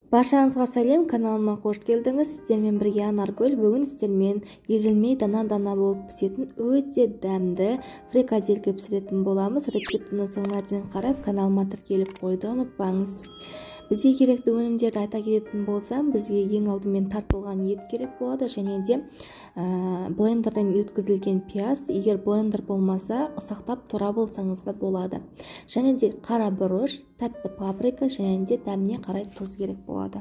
Баршаңызға сәлем, каналыма қош келдіңіз. Сіздермен бірге Анаргүл. Бүгін сіздермен езілмей дана-дана болып пісетін өте дәмді фрикаделька пісіретін боламыз. Рецептінің соңына дейін қарап, каналыма тіркеліп қоюды ұмытпаңыз. Бізге керекті өнімдерді айта кететін болсам, бізге ең алдымен тартылған ет керек болады, және де блендерден өткізілген пияз. Егер блендер болмаса, ұсақтап турап алсаңыз да болады. Және де қара бұрыш, тәтті паприка және де дәміне қарай тұз керек болады.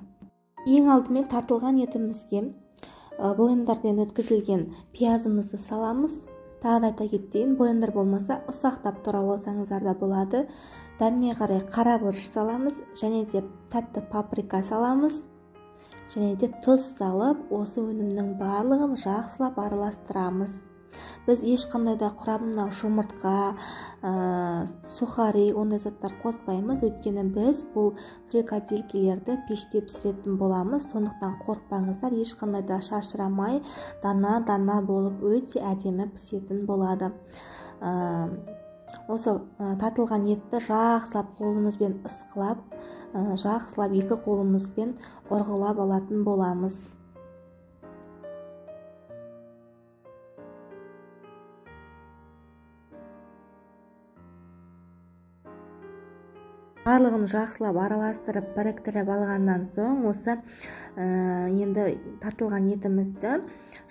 Ең алдымен тартылған етімізге блендерден өткізілген пиязымызды саламыз. Тағы да айта кетейін, блендер болмаса ұсақтап турап алсаңыздар да болады. Дәміне қарай қара бұрыш саламыз, және де тәтті паприка саламыз, және де тұз салып, осы өнімнің барлығын жақсылап араластырамыз. Біз ешқандай да құрамына жұмыртқа, сухари, ондай заттар қоспаймыз, өйткені біз бұл фрикаделькелерді пеште пісіретін боламыз. Сондықтан қорықпаңыздар, ешқандай да шашырамай, дана-дана болып өте әдемі пісетін болады. Осы тартылған етті жақсылап қолымызбен ысқылап, жақсылап екі қолымызбен ұрғылап алатын боламыз. Барлығын жақсылап араластырып, біріктіріп алғаннан соң, осы енді тартылған етімізді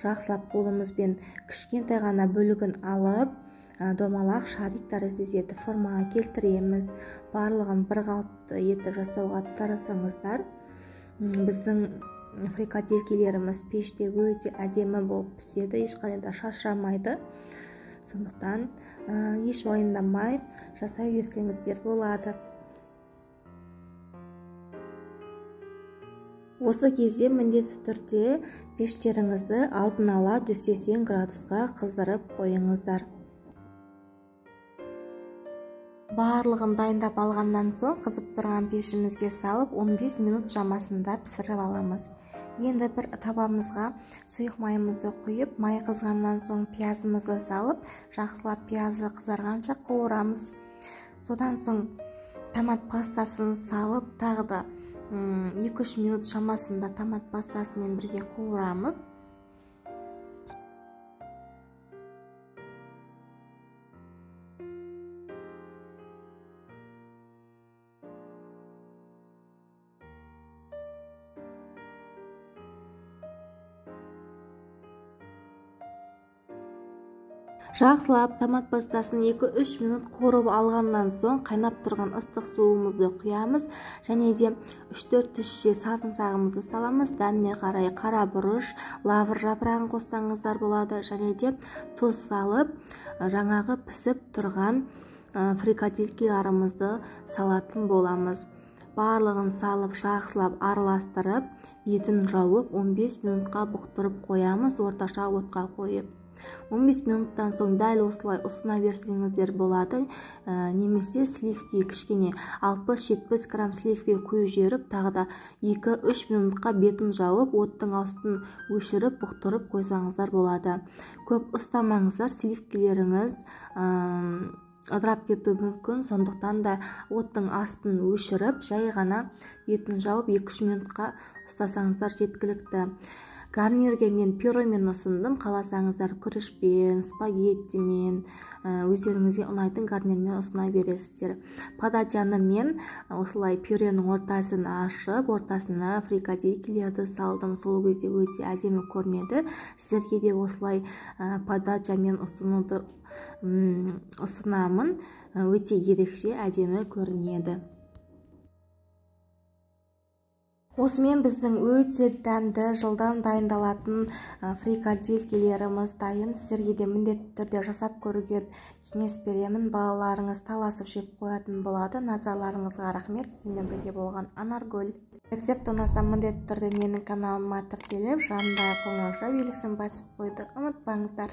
жақсылап қолымызбен кішкентай ғана бөлігін алып, домалақ шарик тәрізді етіп формаға келтіреміз. Барлығын бір қалыпты етіп жасауға тырысыңыздар. Біздің фрикаделькелеріміз пеште өте әдемі болып піседі, ешқандай да шашырамайды. Сондықтан еш уайымдамай жасай берсеңіздер болады. Осы кезде міндетті түрде пештеріңізді алдын ала 180 градусқа қыздырып қойыңыздар. Барлығын дайындап алғаннан соң қызып тұрған пешімізге салып 15 минут шамасында пісіріп аламыз. Енді бір табамызға сұйық майымызды құйып, май қызғаннан соң пиязымызды салып, жақсылап пиязы қызарғанша қуырамыз. Содан соң томат пастасын салып, тағы да 2-3 минут шамасында томат пастасымен бірге қуырамыз. Жақсылап томат пастасын 2-3 минут қуырып алғаннан соң қайнап тұрған ыстық суымызды құямыз, және де 3-4 тісше сарымсағымызды саламыз. Дәміне қарай қара бұрыш, лавр жапырағын қоссаңыздар болады, және де тұз салып, жаңағы пісіп тұрған фрикаделькаларымызды салатын боламыз. Барлығын салып, жақсылап араластырып, бетін жауып 15 минутқа бұқтырып қоямыз, орташа отқа қойып. 15 минуттан соң дәл осылай ұсына берсеңіздер болады, немесе сливки кішкене 60-70 грамм сливки құйып жіберіп, тағы да 2-3 минутқа бетін жауып, оттың астын өшіріп, бұқтырып қойсаңыздар болады. Көп ұстамаңыздар, сливкилеріңіз ыдырап кетуі мүмкін, сондықтан да оттың астын өшіріп, жай ғана бетін жауып 2-3 минутқа ұстасаңыздар жеткілікті. Гарнирге мен пюремен ұсындым. Қаласаңыздар күрішпен, спагеттимен, өздеріңізге ұнайтын гарнирмен ұсына бересіздер. Подачаны мен осылай пюренің ортасын ашып, ортасына фрикаделькилерді салдым. Сол кезде өте әдемі көрінеді. Сіздерге де осылай подачамен ұсынуды ұсынамын. Өте ерекше әдемі көрінеді. Осымен біздің өте дәмді, жылдам дайындалатын фрикаделькелеріміз дайын. Сіздерге де міндетті түрде жасап көруге кеңес беремін. Балаларыңыз таласып жеп қоятын болады. Назарларыңызға рахмет. Сіздермен бірге болған Анаргүл. Рецепт ұнаса міндетті түрде менің каналыма тіркеліп, жанындағы қоңырауша белгісін басып қоюды ұмытпаңыздар.